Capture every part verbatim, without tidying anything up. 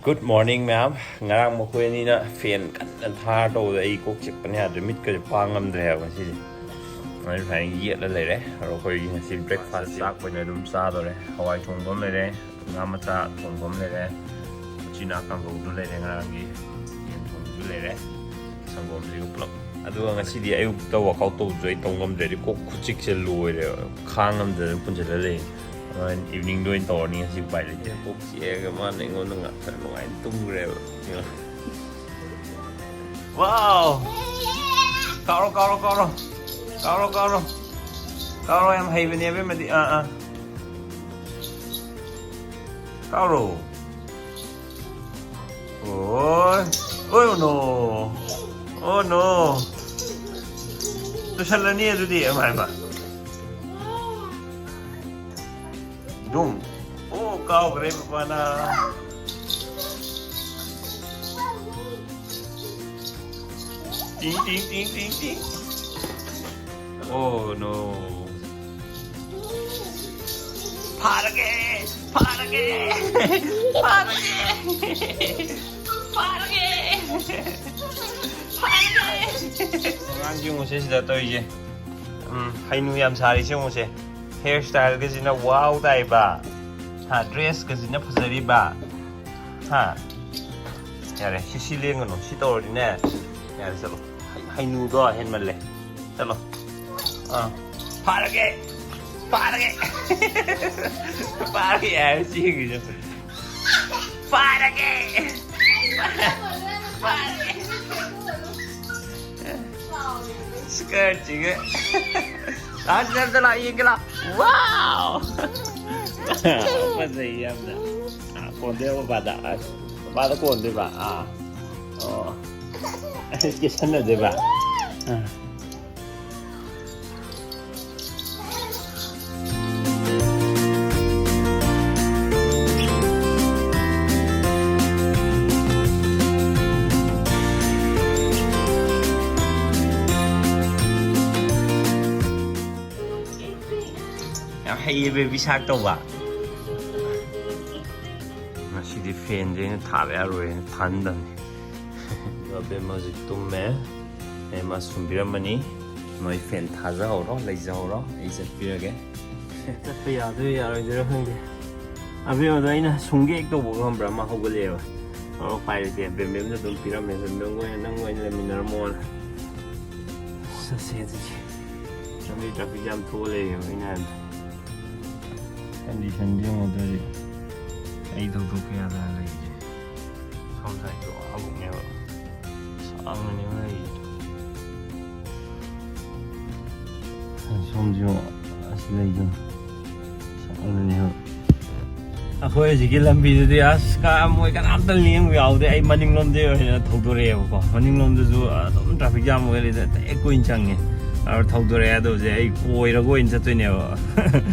Good morning, ꯃꯌꯥꯝ꯫ ꯉꯔꯥꯡ ꯃꯈꯣꯏ ꯑꯅꯤꯅ ꯐꯦꯟ ꯀꯟꯅ ꯊꯥꯔ ꯇꯧꯕꯗ ꯑꯩ ꯀꯣꯛ ꯆꯤꯛꯄꯅ ꯌꯥꯗ꯭ꯔꯦ, ꯃꯤꯠꯀꯁꯦ ꯄꯥꯡ ꯉꯝꯗ꯭ꯔꯦ ꯍꯥꯏꯕ ꯉꯁꯤꯁꯦ꯫ ꯑꯗꯨꯃꯥꯏꯅ ꯁꯨꯃꯥꯏꯅ ꯌꯦꯠꯂ ꯂꯩꯔꯦ꯫ ꯑꯗꯣ ꯑꯩꯈꯣꯏꯒꯤ ꯉꯁꯤ breakfast ꯆꯥꯛ ꯑꯣꯏꯅ ꯑꯗꯨꯝ ꯆꯥꯗꯣꯔꯦ꯫ ꯍꯋꯥꯏ ꯊꯣꯡꯕ ꯑꯃ ꯂꯩꯔꯦ, ꯉꯥ ꯃꯆꯥ ꯊꯣꯡꯕ ꯑꯃ ꯂꯩꯔꯦ, ꯎꯆꯤꯅꯥ ꯀꯥꯡꯍꯧꯗꯨ ꯂꯩꯔꯦ, ꯉꯔꯥꯡꯒꯤ ꯌꯦꯟ ꯊꯣꯡꯕꯁꯨ ꯂꯩꯔꯦ, ꯁꯪꯒꯣꯝꯁꯤꯒ ꯄꯨꯂꯞ꯫ ꯑꯗꯨꯒ ꯉꯁꯤꯗꯤ ꯑꯌꯨꯛꯇ workout ꯇꯧꯕꯁꯨ ꯑꯩ ꯇꯧ ꯉꯝꯗ꯭ꯔꯦ, ꯍꯥꯏꯗꯤ ꯀꯣꯛ ꯈꯨꯆꯤꯛꯁꯦ ꯂꯣꯏꯔꯦꯕ, ꯈꯥꯡ ꯉꯝꯗꯅ ꯄꯨꯟꯁꯤꯜꯂ ꯂꯩ꯫ ꯍꯣꯔꯦꯟ evening ꯗ ꯑꯣꯏꯅ ꯇꯧꯔꯅꯤ ꯉꯁꯤ, ꯎꯄꯥꯏ ꯂꯩꯇꯦ꯫ ꯀꯣꯛ ꯆꯤꯛꯑꯒ ꯃꯥꯅ ꯑꯩꯉꯣꯟꯗ ꯉꯥꯛꯇ ꯅꯨꯡꯉꯥꯏꯅ ꯇꯨꯝꯈ꯭ꯔꯦꯕ꯫ Wow! ꯀꯥꯎꯔꯣ, ꯀꯥꯎꯔꯣ, ꯀꯥꯎꯔꯣ꯫ ꯀꯥꯎꯔꯣ, ꯀꯥꯎꯔꯣ꯫ ꯀꯥꯎꯔꯣ, ꯌꯥꯝ ꯍꯩꯕꯅꯦ ꯑꯕꯦꯝꯃꯗꯤ꯫ ꯑꯥ, ꯑꯥ꯫ ꯀꯥꯎꯔꯣ꯫ ꯑꯣꯏ꯫ Oh no. Oh no. ꯇꯨꯁꯜꯂꯅꯤ ꯑꯗꯨꯗꯤ꯫ ꯑꯃ, ꯑꯃ꯫ ꯗꯨꯝ꯫ ꯑꯣ, ꯀꯥꯎꯈ꯭ꯔꯦ ꯄꯄꯥꯅ꯫ ꯇꯤꯡ, ꯇꯤꯡ, ꯇꯤꯡ, ꯇꯤꯡ, ꯇꯤꯡ꯫ Oh no. ꯐꯥꯔꯒꯦ! ꯐꯥꯔꯒꯦ! ꯐꯥꯔꯒꯦ! ꯐꯥꯔꯒꯦ! ꯐꯥꯔꯒꯦ! ꯑꯉꯥꯡꯁꯤ ꯌꯦꯡꯉꯨꯁꯦ ꯁꯤꯗ ꯇꯧꯔꯤꯁꯦ꯫ ꯎꯝ, ꯍꯩꯅꯨ ꯌꯥꯝ ꯁꯥꯔꯤꯁꯦ ꯌꯦꯡꯉꯨꯁꯦ꯫ Hair style ꯒꯁꯤꯅ wow ꯇꯥꯏꯕ꯫ ꯍꯥ, dress ꯀꯁꯤꯅ ꯐꯖꯔꯤꯕ꯫ ꯍꯥ? ꯌꯥꯔꯦ, ꯁꯤ, ꯁꯤ ꯂꯦꯡꯒꯅꯨ꯫ ꯁꯤ ꯇꯧꯔꯗꯤꯅꯦ꯫ ꯌꯥꯔꯦ, ꯆꯠꯂꯣ꯫ ꯍꯩ-, ꯍꯩꯅꯨꯗꯣ ꯍꯦꯟꯃꯜꯂꯦ꯫ ꯆꯠꯂꯣ꯫ ꯑꯥ꯫ ꯐꯥꯔꯒꯦ! ꯐꯥꯔꯒꯦ! ꯐꯥꯔꯒꯦ ꯍꯥꯏꯔ ꯆꯦꯟꯈꯤꯁꯦ꯫ ꯐꯥꯔꯒꯦ! ꯐꯥꯔꯒꯦ! Skirt ꯁꯤꯒ꯫ ꯂꯥꯛꯑꯣ, ꯁꯤꯗ ꯑꯝꯇ ꯂꯥꯛꯑꯣ, ꯌꯦꯡꯒꯦ ꯂꯥꯛꯑꯣ꯫ Wow! ꯐꯖꯩ ꯌꯥꯝꯅ꯫ ꯑꯥ, ꯀꯣꯟꯗꯣꯏꯕ ꯄꯄꯥꯗ꯫ ꯑꯁ, ꯄꯄꯥꯗ ꯀꯣꯟꯗꯣꯏꯕ꯫ ꯑꯥ꯫ ꯑꯣ꯫ ꯑꯁ, ꯀꯦꯁꯟꯅꯗꯣꯏꯕ꯫ ꯑꯥ꯫ ꯌꯥꯝ ꯍꯩꯌꯦ baby shark ꯇꯧꯕ꯫ ꯉꯁꯤꯗꯤ ꯐꯦꯟꯁꯦ ꯑꯩꯅ ꯊꯥꯕ ꯌꯥꯔꯣꯏꯅ ꯊꯥꯍꯟꯗꯕꯅꯤ꯫ ꯑꯗꯣ ꯑꯕꯦꯝꯃ ꯍꯧꯖꯤꯛ ꯇꯨꯝꯃꯦ꯫ ꯑꯩ ꯃꯥ ꯁꯨꯝꯕꯤꯔꯝꯃꯅꯤ꯫ ꯅꯣꯏ ꯐꯦꯟ ꯊꯥꯖꯍꯧꯔꯣ, ꯂꯩꯖꯍꯧꯔꯣ, ꯑꯩ ꯆꯠꯄꯤꯔꯒꯦ꯫ ꯆꯠꯄ ꯌꯥꯗꯣꯏꯔ ꯌꯥꯔꯣꯏꯗꯣꯏꯔ ꯈꯪꯗꯦ꯫ ꯑꯕꯦꯝꯃꯗꯣ ꯑꯩꯅ ꯁꯨꯝꯒꯦ ꯍꯦꯛ ꯇꯧꯕꯒ ꯈꯪꯕ꯭ꯔꯥ, ꯑꯃ ꯍꯧꯒꯠꯂꯛꯑꯦꯕ꯫ ꯑꯗꯣ ꯎꯄꯥꯏ ꯂꯩꯇꯦ, ꯕꯦꯝꯕꯦꯝꯗ ꯑꯗꯨꯝ ꯄꯤꯔꯝꯃꯦ꯫ ꯕꯦꯝꯕꯦꯝꯒ ꯑꯣꯏꯅ, "ꯅꯪ ꯑꯣꯏꯅ ꯂꯩꯃꯤꯟꯅꯔꯝꯃꯣꯅ"꯫ ꯆꯠꯁꯦ ꯑꯗꯨꯗꯤ꯫ ꯂꯝꯕꯤ ꯇ꯭ꯔꯥꯐꯤꯛ ꯖꯥꯝ ꯊꯣꯛꯑ ꯂꯩꯔꯦꯕ ꯑꯩꯅ ꯍꯥꯏꯕꯗꯣ꯫ ꯀꯟꯗꯤꯁꯟꯁꯦ ꯌꯦꯡꯉꯨꯗ꯭ꯔꯗꯤ ꯑꯩ ꯊꯧꯗꯣꯛꯄ ꯌꯥꯗꯅ ꯂꯩꯔꯤꯁꯦ꯫ ꯁꯣꯝ ꯁꯥꯏꯗꯇꯣ ꯑꯥꯕꯨꯛꯅꯦꯕ꯫ ꯁꯥꯡꯅꯅꯦꯕ ꯂꯩꯔꯤꯁꯦ꯫ ꯁꯣꯝꯁꯨ ꯑꯁꯤ ꯂꯩꯁꯦ꯫ ꯁꯥꯡꯅꯅꯦꯕ꯫ ꯑꯩꯈꯣꯏ ꯍꯧꯖꯤꯛꯀꯤ ꯂꯝꯕꯤꯗꯨꯗꯤ ꯑꯁ ꯀꯥ-, ꯃꯣꯏ ꯀꯅꯥꯝꯇ ꯂꯦꯡꯕ ꯌꯥꯎꯗꯦ꯫ ꯑꯩ ꯃꯅꯤꯡꯂꯣꯝꯗꯒꯤ ꯑꯣꯏꯅ ꯊꯧꯗꯣꯔꯛꯑꯦꯕꯀꯣ꯫ ꯃꯅꯤꯡꯂꯣꯝꯗꯁꯨ ꯑꯗꯨꯝ ꯇ꯭ꯔꯥꯐꯤꯛ ꯖꯥꯝ ꯑꯣꯏꯔꯤꯗ ꯍꯦꯛ ꯀꯨꯏꯅ ꯆꯪꯉꯦ꯫ ꯑꯗꯨ ꯊꯧꯗꯣꯔꯛꯑꯦ꯫ ꯑꯗꯨ ꯍꯧꯖꯤꯛ ꯑꯩ ꯀꯣꯏꯔꯒ ꯑꯣꯏꯅ ꯆꯠꯇꯣꯏꯅꯦꯕ꯫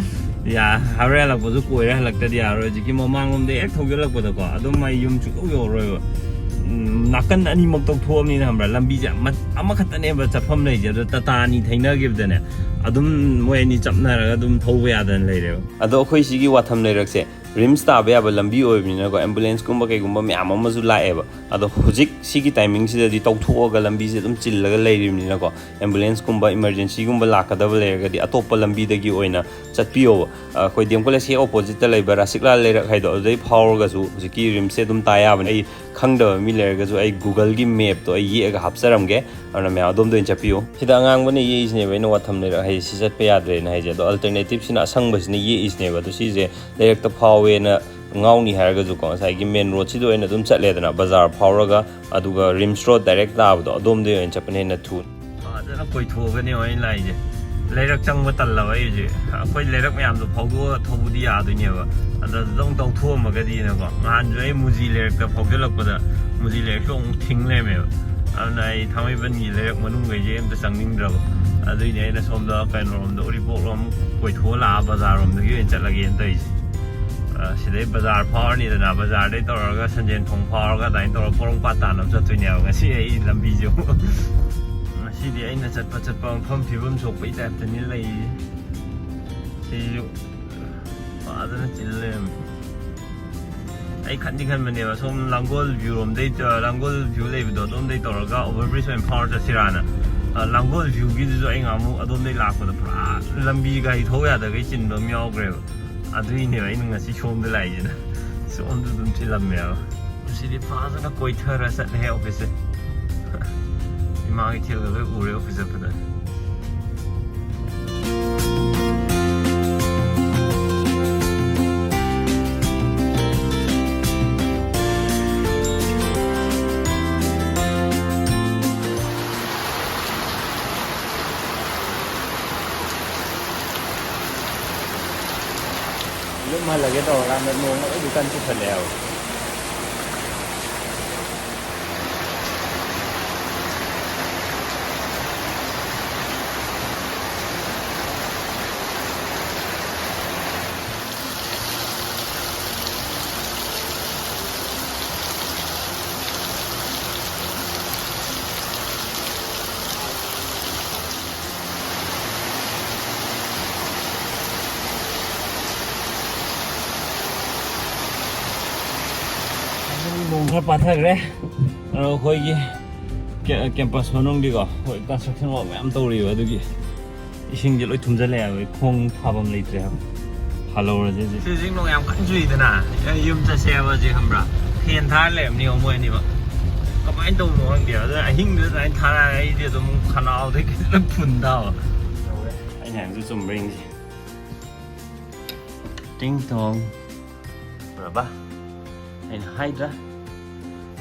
ꯌꯥ-, ꯍꯣꯔꯦꯟ ꯍꯜꯂꯛꯄꯁꯨ ꯀꯣꯏꯔ ꯍꯜꯂꯛꯇꯗꯤ ꯌꯥꯔꯣꯏ꯫ ꯍꯧꯖꯤꯛꯀꯤ ꯃꯃꯥꯡꯂꯣꯝꯗ ꯍꯦꯛ ꯊꯧꯖꯤꯜꯂꯛꯄꯗꯀꯣ ꯑꯗꯨꯝ ꯑꯩ ꯌꯨꯝ ꯁꯨꯡꯌꯧ ꯌꯧꯔꯔꯣꯏꯕ꯫ ꯎꯝ, ꯅꯥꯀꯟ ꯑꯅꯤꯃꯛ ꯇꯧꯊꯣꯛꯑꯕꯅꯤꯅ ꯈꯪꯕ꯭ꯔꯥ, ꯂꯝꯕꯤꯁꯦ ꯑꯃ-, ꯑꯃꯈꯛꯇꯅꯦꯕ ꯆꯠꯐꯝ ꯂꯩꯁꯦ꯫ ꯑꯗꯣ ꯇꯥꯇꯥ ꯑꯅꯤ ꯊꯩꯅꯈꯤꯕꯗꯅꯦ ꯑꯗꯨꯝ ꯃꯣꯏ ꯑꯅꯤ ꯆꯞꯅꯔꯒ ꯑꯗꯨꯝ ꯊꯧꯕ ꯌꯥꯗꯅ ꯂꯩꯔꯦꯕ꯫ ꯑꯗꯣ ꯑꯩꯈꯣꯏ ꯁꯤꯒꯤ ꯋꯥꯊꯝ ꯂꯩꯔꯛꯁꯦ ꯔꯤꯝꯁ ꯇꯥꯕ ꯌꯥꯕ ꯂꯝꯕꯤ ꯑꯣꯏꯕꯅꯤꯅꯀꯣ, ꯑꯦꯝꯕꯨꯂꯦꯟꯁꯀꯨꯝꯕ ꯀꯩꯒꯨꯝꯕ ꯃꯌꯥꯝ ꯑꯃꯁꯨ ꯂꯥꯛꯑꯦꯕ꯫ ꯑꯗꯣ ꯍꯧꯖꯤꯛ ꯁꯤꯒꯤ ꯇꯥꯏꯃꯤꯡꯁꯤꯗꯗꯤ ꯇꯧꯊꯣꯛꯑꯒ ꯂꯝꯕꯤꯁꯦ ꯑꯗꯨꯝ ꯆꯤꯜꯂꯒ ꯂꯩꯔꯤꯕꯅꯤꯅꯀꯣ, ꯑꯦꯝꯕꯨꯂꯦꯟꯁꯀꯨꯝꯕ ꯏꯃꯔꯖꯦꯟꯁꯤꯒꯨꯝꯕ ꯂꯥꯛꯀꯗꯕ ꯂꯩꯔꯒꯗꯤ ꯑꯇꯣꯞꯄ ꯂꯝꯕꯤꯗꯒꯤ ꯑꯣꯏꯅ ꯆꯠꯄꯤꯌꯣꯕ꯫ ꯑꯩꯈꯣꯏ ꯗꯤ ꯑꯦꯝ ꯀꯣꯂꯦꯖ ꯍꯦꯛ ꯑꯣꯄꯣꯖꯤꯠꯇ ꯂꯩꯕ ꯔꯥꯁꯤꯛꯂꯥꯜ ꯂꯩꯔꯛ ꯍꯥꯏꯗꯣ, ꯑꯗꯨꯗꯩ ꯐꯥꯎꯔꯒꯁꯨ ꯍꯧꯖꯤꯛꯀꯤ ꯔꯤꯝꯁꯁꯦ ꯑꯗꯨꯝ ꯇꯥ ꯌꯥꯕꯅꯦ꯫ ꯑꯩ ꯈꯪꯗꯕ ꯃꯤ ꯂꯩꯔꯒꯁꯨ ꯑꯩ ꯒꯨꯒꯜꯒꯤ ꯃꯦꯞꯇꯣ ꯑꯩ ꯌꯦꯛꯑꯒ ꯍꯥꯞꯆꯔꯝꯒꯦ꯫ ꯑꯗꯨꯅ ꯃꯌꯥꯝ ꯑꯗꯣꯝꯗ ꯑꯣꯏꯅ ꯆꯠꯄꯤꯌꯨ꯫ ꯁꯤꯗ ꯑꯉꯥꯡꯕꯅ ꯌꯦꯛꯏꯁꯤꯅꯦꯕ ꯑꯩꯅ ꯋꯥꯊꯝ ꯂꯩꯔꯛ ꯍꯥꯏꯁꯦ, ꯁꯤ ꯆꯠꯄ ꯌꯥꯗ꯭ꯔꯦꯅ ꯍꯥꯏꯁꯦ꯫ ꯑꯗꯣ ꯑꯜꯇꯔꯅꯦꯇꯤꯞꯁꯤꯅ ꯑꯁꯪꯕꯁꯤꯅ ꯌꯦꯛꯏꯁꯤꯅꯦꯕ꯫ ꯑꯗꯣ ꯁꯤꯁꯦ ꯂꯩꯔꯛꯇ ꯐꯥꯎꯋꯦꯅ ꯉꯥꯎꯅꯤ ꯍꯥꯏꯔꯒꯁꯨꯀꯣ, ꯉꯁꯥꯏꯒꯤ ꯃꯦꯟ ꯔꯣꯗꯁꯤꯗ ꯑꯣꯏꯅ ꯑꯗꯨꯝ ꯆꯠꯂꯦꯗꯅ, ꯕꯖꯥꯔ ꯐꯥꯎꯔꯒ, ꯑꯗꯨꯒ ꯔꯤꯝꯁ ꯔꯣꯗ ꯗꯥꯏꯔꯦꯛ ꯇꯥꯕꯗꯣ, ꯑꯗꯣꯝꯗꯒꯤ ꯑꯣꯏꯅ ꯆꯠꯄꯅ ꯍꯦꯟꯅ ꯊꯨꯅꯤ꯫ ꯐꯖꯅ ꯀꯣꯏꯊꯣꯛꯑꯒꯅꯦ ꯑꯩꯅ ꯂꯥꯛꯏꯁꯦ꯫ ꯂꯩꯔꯛ ꯆꯪꯕ ꯇꯜꯂꯕ ꯑꯩꯁꯦ꯫ ꯑꯩꯈꯣꯏ ꯂꯩꯔꯛ ꯃꯌꯥꯝꯗꯣ ꯐꯥꯎꯗꯣꯛꯑꯒ ꯊꯧꯕꯗꯤ ꯌꯥꯗꯣꯏꯅꯦꯕ, ꯑꯗ ꯑꯗꯨꯝ ꯇꯧꯊꯣꯛꯑꯝꯃꯒꯗꯤꯅꯀꯣ꯫ ꯅꯍꯥꯟꯁꯨ ꯑꯩ ꯃꯨꯖꯤ ꯂꯩꯔꯛꯇ ꯐꯥꯎꯖꯜꯂꯛꯄꯗ ꯃꯨꯖꯤ ꯂꯩꯔꯛꯁꯨ ꯑꯃꯨꯛ ꯊꯤꯡ ꯂꯩꯔꯝꯃꯦꯕ꯫ ꯑꯗꯨꯅ ꯑꯩ ꯊꯥꯡꯃꯩꯕꯟꯒꯤ ꯂꯩꯔꯛ ꯃꯅꯨꯡꯈꯩꯁꯦ ꯑꯝꯇ ꯆꯪꯅꯤꯡꯗ꯭ꯔꯕ꯫ ꯑꯗꯨꯏꯅꯦ ꯑꯩꯅ ꯁꯣꯝꯗ ꯀꯩꯅꯣꯔꯣꯝꯗ, ꯎꯔꯤꯄꯣꯛꯂꯣꯝ ꯀꯣꯏꯊꯣꯛꯑ ꯂꯥꯛꯑ ꯕꯖꯥꯔꯔꯣꯝꯗꯒꯤ ꯑꯣꯏꯅ ꯆꯠꯂꯒꯦꯅ ꯇꯧꯔꯤꯁꯦ꯫ ꯑ, ꯁꯤꯗꯩ ꯕꯖꯥꯔ ꯐꯥꯎꯔꯅꯤꯗꯅ, ꯕꯖꯥꯔꯗꯩ ꯇꯧꯔꯒ ꯁꯟꯖꯦꯟ ꯊꯣꯡ ꯐꯥꯎꯔꯒ ꯑꯗꯨꯃꯥꯏꯅ ꯇꯧꯔꯒ ꯄꯣꯔꯣꯝꯄꯥꯠ ꯇꯥꯟꯅꯕ ꯆꯠꯇꯣꯏꯅꯦꯕ ꯉꯁꯤ ꯑꯩ ꯂꯝꯕꯤꯁꯦ꯫ ꯉꯁꯤꯗꯤ ꯑꯩꯅ ꯆꯠꯄ ꯆꯠꯄ ꯃꯐꯝ ꯐꯤꯕꯝ ꯁꯣꯛꯄꯩ ꯇꯥꯏꯞꯇꯅꯤ ꯂꯩꯔꯤꯁꯦ꯫ ꯁꯤꯁꯨ ꯐꯖꯅ ꯆꯤꯜ ꯂꯩꯔꯝꯃꯦ꯫ ꯑꯩ ꯈꯟꯗꯤ ꯈꯟꯕꯅꯦꯕ, ꯁꯣꯝ ꯂꯥꯡꯒꯣꯜ ꯚ꯭ꯌꯨ ꯔꯣꯝꯗꯩ, ꯑ, ꯂꯥꯡꯒꯣꯜ ꯚ꯭ꯌꯨ ꯂꯩꯕꯗꯣ ꯑꯗꯣꯝꯗꯩ ꯇꯧꯔꯒ ꯑꯣꯚꯔ ꯕ꯭ꯔꯤꯖ ꯑꯣꯏꯅ ꯐꯥꯎꯔ ꯆꯠꯁꯤꯔꯥꯅ꯫ ꯑ, ꯂꯥꯡꯒꯣꯜ ꯚ꯭ꯌꯨꯒꯤꯗꯨꯁꯨ ꯑꯩ ꯉꯍꯥꯟꯃꯨꯛ ꯑꯗꯣꯝꯗꯩ ꯂꯥꯛꯄꯗ ꯄꯨꯔꯥ ꯂꯝꯕꯤ ꯒꯥꯔꯤ ꯊꯧ ꯌꯥꯗꯈꯩ ꯆꯤꯟꯕ ꯑꯃ ꯌꯥꯎꯈ꯭ꯔꯦꯕ꯫ ꯑꯗꯨꯏꯅꯦꯕ ꯑꯩꯅ ꯉꯁꯤ ꯁꯣꯝꯗ ꯂꯥꯛꯏꯁꯤꯅ꯫ ꯁꯣꯝꯗ ꯑꯗꯨꯝ ꯆꯤꯜꯂꯝꯃꯦꯕ꯫ ꯉꯁꯤꯗꯤ ꯐꯖꯅ ꯀꯣꯏꯊꯔ ꯆꯠꯂꯦ ꯑꯣꯐꯤꯁꯁꯦ꯫ ꯏꯃꯥ ꯀꯩꯊꯦꯜꯒ ꯂꯣꯏ ꯎꯔꯦ ꯑꯣꯐꯤꯁ ꯆꯠꯄꯗ꯫ ꯌꯨꯝ ꯍꯜꯂꯒꯦ ꯇꯧꯔꯀꯥꯟꯗ ꯅꯣꯡ ꯑꯔꯣꯏꯕꯤ ꯀꯟꯅ ꯆꯨꯁꯜꯂꯛꯑꯦꯕ꯫ ꯅꯣꯡ ꯈꯔ ꯄꯥꯊꯈ꯭ꯔꯦ꯫ ꯑꯗꯣ ꯑꯩꯈꯣꯏꯒꯤ ꯀꯦ-, ꯀꯦꯝꯄꯁ ꯃꯅꯨꯡꯗꯤꯀꯣ, ꯍꯣꯏ, ꯀꯟꯁꯇ꯭ꯔꯛꯁꯟ ꯋꯥꯔꯛ ꯃꯌꯥꯝ ꯇꯧꯔꯤꯕ, ꯑꯗꯨꯒꯤ ꯏꯁꯤꯡꯁꯦ ꯂꯣꯏ ꯊꯨꯝꯖꯤꯜꯂꯛꯑꯦ ꯍꯥꯏꯕ, ꯈꯣꯡ ꯊꯥꯐꯝ ꯂꯩꯇ꯭ꯔꯦ ꯍꯥꯏꯕ꯫ ꯍꯜꯍꯧꯔꯁꯦ ꯍꯧꯖꯤꯛ꯫ ꯍꯧꯖꯤꯛ ꯅꯣꯡ ꯌꯥꯝ ꯀꯟꯅ ꯆꯨꯏꯗꯅ, ꯑꯩ ꯌꯨꯝ ꯆꯠꯁꯦ ꯍꯥꯏꯕꯁꯦ ꯈꯪꯕ꯭ꯔꯥ? ꯐꯦꯟ ꯊꯥꯔ ꯂꯩꯔꯝꯅꯤ ꯃꯣꯏ ꯑꯅꯤꯃꯛ꯫ ꯀꯃꯥꯏꯅ ꯇꯧꯕꯅꯣ ꯈꯪꯗꯦ꯫ ꯑꯗꯨꯅ ꯑꯍꯤꯡꯗꯨꯗ ꯑꯗꯨꯃꯥꯏꯅ ꯊꯥꯔꯛꯑꯒ ꯑꯩꯗꯤ ꯑꯗꯨꯝ ꯈꯅꯥꯎꯗꯩ ꯈꯤꯇꯪ ꯐꯨꯟ ꯇꯥꯕ꯫ ꯑꯩꯅ ꯍꯥꯏꯕꯁꯦ ꯆꯨꯝꯕ꯭ꯔꯥ ꯌꯦꯡꯁꯤ꯫ ꯇꯤꯡ ꯇꯣꯡ꯫ ꯎꯔꯕ? ꯑꯩꯅ ꯍꯥꯏꯗ꯭ꯔꯥ?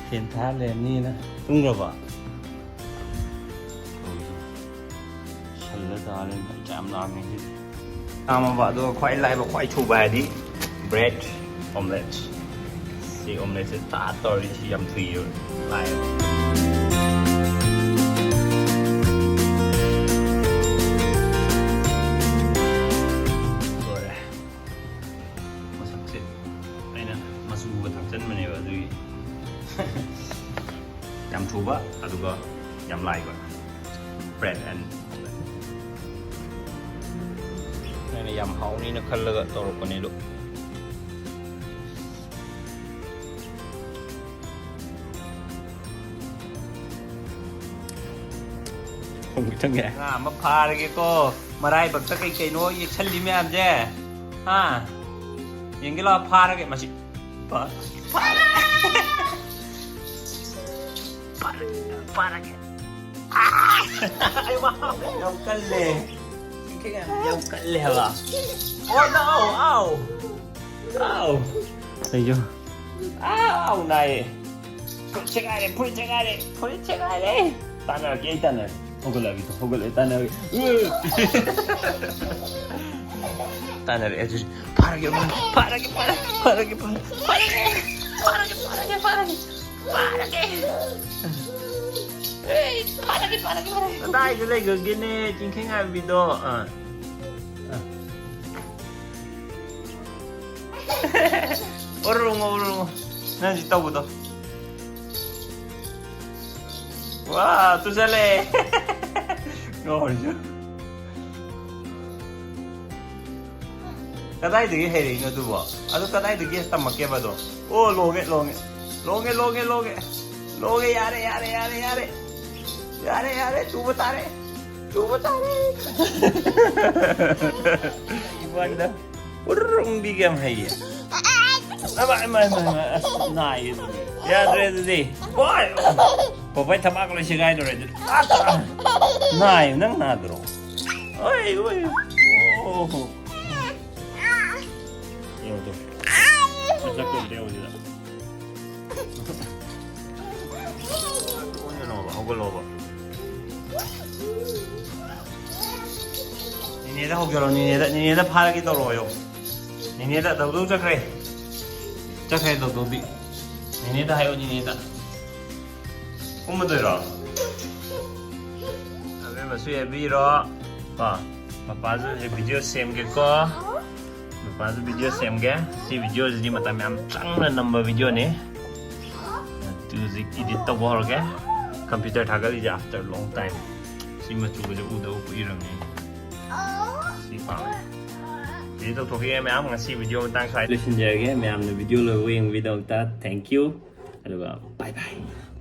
ꯐꯦꯟ ꯊꯥꯔ ꯂꯩꯔꯝꯅꯤꯅ꯫ ꯇꯨꯝꯈ꯭ꯔꯕ? ꯁꯜꯂ ꯇꯥꯔꯦ꯫ ꯆꯥꯛ ꯌꯥꯝ ꯂꯥꯝꯃꯦ ꯉꯁꯤꯗꯤ꯫ ꯂꯥꯝꯃꯕ, ꯑꯗꯨꯒ ꯈ꯭ꯋꯥꯏ ꯂꯥꯏꯕ, ꯈ꯭ꯋꯥꯏ ꯊꯨꯕ ꯍꯥꯏꯔꯗꯤ bread omelette꯫ ꯁꯤ omelette ꯁꯦ ꯇꯥ ꯇꯧꯔꯗꯤ ꯁꯤ ꯌꯥꯝ ꯊꯨꯏꯌꯦꯕ꯫ ꯂꯥꯏꯌꯦꯕ꯫ ꯂꯣꯏꯔꯦ꯫ ꯃꯁꯛꯁꯦ ꯑꯩꯅ ꯃꯆꯨꯒ ꯊꯥꯛꯆꯟꯕꯅꯦꯕ, ꯑꯗꯨꯒꯤ꯫ ꯌꯥꯝ ꯊꯨꯕ, ꯑꯗꯨꯒ ꯌꯥꯝ ꯂꯥꯏꯕ꯫ Bread and omelette꯫ ꯑꯩꯅ ꯌꯥꯝ ꯍꯥꯎꯅꯤꯅ ꯈꯜꯂꯒ ꯇꯧꯔꯛꯄꯅꯦ ꯑꯗꯣ꯫ ꯊꯣꯡꯕ ꯆꯪꯉꯦ꯫ ꯉꯥ ꯑꯃ ꯐꯥꯔꯒꯦꯀꯣ꯫ ꯃꯔꯥꯏꯕꯛꯇ ꯀꯩ ꯀꯩꯅꯣ ꯌꯦꯛꯁꯜꯂꯤ ꯃꯌꯥꯝꯁꯦ꯫ ꯍꯥ? ꯌꯦꯡꯒꯦ ꯂꯥꯛꯑꯣ, ꯐꯥꯔꯒꯦ꯫ ꯃꯁꯤ ꯐꯥ-, ꯐꯥ-, ꯐꯥꯔꯒꯦ, ꯐꯥꯔꯒꯦ꯫ ꯑꯥ! ꯑꯩ ꯋꯥ-, ꯌꯥꯝ ꯀꯜꯂꯦ꯫ ꯌꯥꯝ ꯀꯜꯂꯦ ꯍꯥꯏꯕ꯫ ꯑꯣ, no! ꯑꯥꯎ! ꯑꯥꯎ! ꯑꯩꯁꯨ꯫ ꯑꯥꯎ! ꯅꯥꯏꯌꯦ꯫ ꯐꯨꯔꯤꯠ ꯁꯦꯒꯥꯏꯔꯦ, ꯐꯨꯔꯤꯠ ꯁꯦꯒꯥꯏꯔꯦ, ꯐꯨꯔꯤꯠ ꯁꯦꯒꯥꯏꯔꯦ꯫ ꯇꯥꯟꯅꯔꯒꯦ, ꯑꯩ ꯇꯥꯟꯅꯔꯒꯦ꯫ ꯍꯧꯒꯠꯂꯛꯑꯒꯦ, ꯍꯧꯒꯠꯂꯛꯑꯦ, ꯇꯥꯟꯅꯔꯒꯦ꯫ ꯇꯥꯟꯅꯔꯦ, ꯑꯗꯨꯗꯤ ꯐꯥꯔꯒꯦ, ꯐꯥꯔꯒꯦ, ꯐꯥꯔꯒꯦ, ꯐꯥꯔꯒꯦ, ꯐꯥꯔꯒꯦ, ꯐꯥꯔꯒꯦ, ꯐꯥꯔꯒꯦ, ꯐꯥꯔꯒꯦ, ꯐꯥꯔꯒꯦ, ꯐꯥꯔꯒꯦ꯫ ꯑꯦ, ꯐꯥꯔꯒꯦ, ꯐꯥꯔꯒꯦ, ꯐꯥꯔꯒꯦ꯫ ꯀꯗꯥꯏꯗ ꯂꯩꯈ꯭ꯔꯒꯦꯅꯦ, ꯆꯤꯡꯈꯩ ꯉꯥꯏꯕꯤꯗꯣ? ꯑꯥ꯫ ꯑꯥ꯫ ꯑꯣꯔꯣꯡꯉꯣ, ꯑꯣꯔꯣꯡꯉꯣ꯫ ꯅꯪ ꯍꯧꯖꯤꯛ ꯇꯧꯕꯗꯣ꯫ ꯋꯥ, ꯇꯨꯁꯜꯂꯦ꯫ ꯉꯥꯎꯔꯤꯁꯦ꯫ ꯀꯗꯥꯏꯗꯒꯤ ꯍꯩꯔꯛꯏꯅꯣ ꯑꯗꯨꯕꯣ? ꯑꯗꯨ ꯀꯗꯥꯏꯗꯒꯤ ꯇꯝꯃꯛꯀꯦꯕ ꯑꯗꯣ? ꯑꯣ, ꯂꯣꯡꯉꯦ, ꯂꯣꯡꯉꯦ꯫ ꯂꯣꯡꯉꯦ, ꯂꯣꯡꯉꯦ, ꯂꯣꯡꯉꯦ꯫ ꯂꯣꯡꯉꯦ, ꯌꯥꯔꯦ, ꯌꯥꯔꯦ, ꯌꯥꯔꯦ, ꯌꯥꯔꯦ꯫ ꯌꯥꯔꯦ, ꯌꯥꯔꯦ, ꯇꯨꯕ ꯇꯥꯔꯦ꯫ ꯇꯨꯕ ꯇꯥꯔꯦ꯫ ꯏꯕꯥꯟꯗ ꯎꯔꯨꯝꯕꯤꯒ ꯌꯥꯝ ꯍꯩꯌꯦ꯫ ꯑꯃ, ꯑꯃ, ꯑꯃ, ꯑꯃ, ꯑꯁ, ꯅꯥꯏꯌꯦ ꯑꯗꯨꯗꯤ꯫ ꯌꯥꯗ꯭ꯔꯦ ꯑꯗꯨꯗꯤ꯫ ꯍꯣꯏ꯫ ꯄꯣꯄꯥꯏ ꯊꯕꯥꯛ ꯂꯣꯏ ꯁꯦꯒꯥꯏꯗꯧꯔꯦ ꯑꯗꯨꯗꯤ꯫ ꯑꯁ! ꯅꯥꯏ, ꯅꯪ ꯅꯥꯗ꯭ꯔꯣ? ꯑꯣꯏ, ꯑꯣꯏ꯫ ꯑꯣ꯫ ꯌꯦꯡꯉꯨ ꯇꯨ꯫ ꯃꯁꯛꯇꯣ ꯑꯝꯇ ꯌꯦꯡꯉꯨ ꯁꯤꯗ꯫ ꯍꯧꯒꯠꯂꯣꯕ, ꯍꯧꯒꯠꯂꯣꯕ꯫ ꯅꯤꯅꯦꯗ ꯍꯧꯖꯔꯣ, ꯅꯤꯅꯦꯗ, ꯅꯤꯅꯦꯗ ꯐꯥꯔꯒꯦ ꯇꯧꯔꯣꯌꯣ꯫ ꯅꯤꯅꯦꯗ, ꯗꯧꯗꯧ ꯆꯠꯈ꯭ꯔꯦ꯫ ꯆꯠꯈ꯭ꯔꯦ ꯗꯧꯗꯧꯗꯤ꯫ ꯅꯤꯅꯦꯗ ꯍꯥꯏꯌꯣ, ꯅꯤꯅꯦꯗ꯫ ꯀꯨꯝꯃꯗꯣꯏꯔꯣ? ꯑꯕꯦꯝꯃꯁꯨ ꯌꯥꯏꯕꯤꯔꯣ꯫ ꯀꯣ, ꯃꯄꯥꯁꯨ ꯍꯧꯖꯤꯛ video ꯁꯦꯝꯒꯦꯀꯣ꯫ ꯃꯄꯥꯁꯨ video ꯁꯦꯝꯒꯦ꯫ ꯁꯤ video ꯁꯤꯗꯤ ꯃꯇꯝ ꯌꯥꯝ ꯆꯪꯅ ꯅꯝꯕ video ꯅꯤ꯫ ꯑꯗꯨ ꯍꯧꯖꯤꯛ edit ꯇꯧꯕ ꯍꯧꯔꯒꯦ꯫ Computer ꯊꯥꯒꯠꯂꯤꯁꯦ after long time꯫ ꯁꯤ ꯃꯆꯨꯒꯁꯦ ꯎꯗꯕ ꯀꯨꯏꯔꯕꯅꯤ꯫ ꯁꯤ ꯄꯥꯝꯃꯦ꯫ Edit ꯇꯧꯊꯣꯛꯈꯤꯒꯦ ꯃꯌꯥꯝ꯫ ꯉꯁꯤ video ꯃꯇꯥꯡ ꯁ꯭ꯋꯥꯏꯗ ꯂꯣꯏꯁꯤꯟꯖꯔꯒꯦ꯫ ꯃꯌꯥꯝꯅ video ꯂꯣꯏꯕ ꯌꯦꯡꯕꯒꯤꯗꯃꯛꯇ thank you꯫ ꯑꯗꯨꯒ bye bye꯫